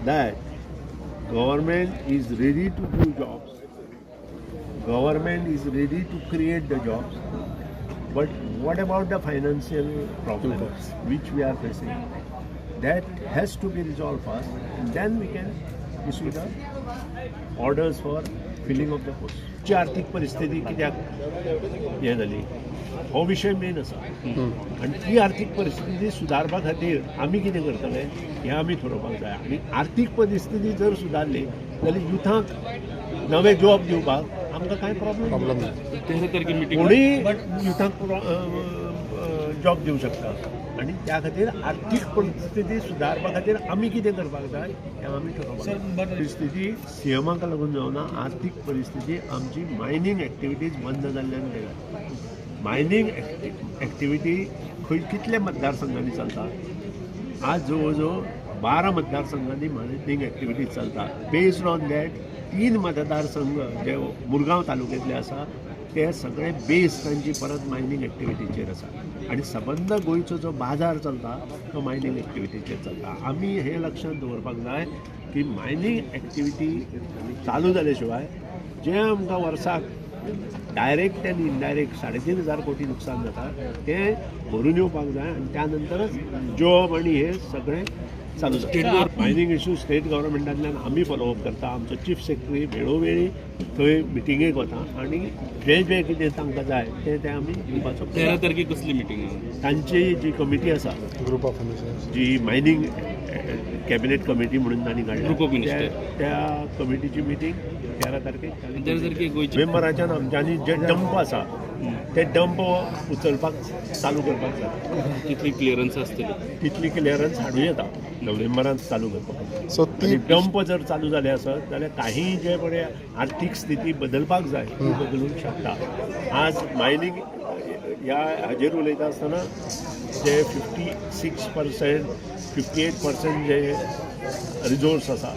that government is ready to give jobs, government is ready to create the jobs, but what about the financial problems which we are facing? That has to be resolved first, and then we can issue the orders for filling of the post. ची आर्थिक परिस्थिती कित्याक हें जाली हो विशय main आसा आनी ती आर्थिक परिस्थिती सुदारपा खातीर आमी कितें करतले हें आमी थारोवपाक जाय. आनी आर्थिक परिस्थिती जर सुदारली जाल्यार युथांक नवे जॉब दिवपाक आमकां कांय प्रॉब्लम ना. 13 तारखेर मिटींग कोणीय युथांक जॉब दिवं शकता आनी त्या खातीर आर्थिक परिस्थिती सुदारपा खातीर आमी कितें करपाक जाय हें आमी थारोवपाक जाय. परिस्थिती सीएमाक लागून जावना, आर्थिक परिस्थिती आमची मायनींग एक्टिविटीज बंद जाल्ल्यान जाल्या. मायनींग एक्टिविटी खंय कितले मतदारसंघांनी चलता? आज जवळ जवळ 12 मतदारसंघांनी मायनींग एक्टिविटीज चलता. बेस्ड ऑन that 3 मतदारसंघ जे मुरगांव तालुक्यांतले आसा ते सगळे बेस तांची परत मायनींग एक्टिविटीचेर आसा आनी सबंद गोंयचो जो बाजार चलता तो मायनींग एक्टिविटीचेर चलता. आमी हें लक्षांत दवरपाक जाय की मायनींग एक्टिविटी चालू जाले शिवाय जें आमकां वर्साक डायरेक्ट आनी इनडायरेक्ट 3,500 कोटी नुकसान जाता तें भरून येवपाक जाय आनी त्या नंतरच जॉब आनी हे सगळें चालू जाता. मायनींग इशू स्टेट गव्हर्मेंटांतल्यान आमी फॉलोअप करता. आमचो चीफ सेक्रेटरी वेळोवेळी थंय मिटिंगेक वता आनी जें जें कितें तांकां जाय तें तें आमी दिवपाचो. 13 तारखेर कसली मिटींग? तांची जी कमिटी आसा, ग्रुप ऑफ मिनिस्टर्स, जी मायनींग कॅबिनेट कमिटी म्हणून तांणी काडल्या, ग्रुप ऑफ मिनिस्टर, त्या कमिटीची मिटींग 13 तारखेक. 13 तारखेक गोंयची नोव्हेंबराच्यान आमच्यांनी जे डंप आसा ते डंप उचलपाक चालू करपाक जाय. तितली क्लियरन्स आसतली? तितली क्लियरन्स हाडूं येता नोव्हेंबरांत चालू करपाक. सो ती डंप जर चालू जाले आसत जाल्यार काही जे पळय आर्थिक स्थिती बदलपाक जाय ती बदलूंक शकता. आज मायनींग ह्या हाजेर उलयता आसतना जे 56% 58% जे रिजोर्स आसा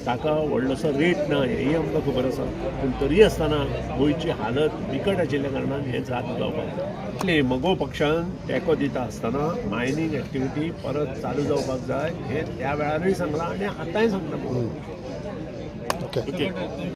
ताका व्हडलोसो रेट ना हेंय आमकां खबर आसा, पूण तरी आसतना गोंयची हालत बिकट आशिल्ल्या कारणान हें जात जावपाक जाय. मगो पक्षान तेंको दिता आसतना मायनींग एक्टिविटी परत चालू जावपाक जाय हें त्या वेळारूय सांगलां आनी आतांय सांगता. ओके.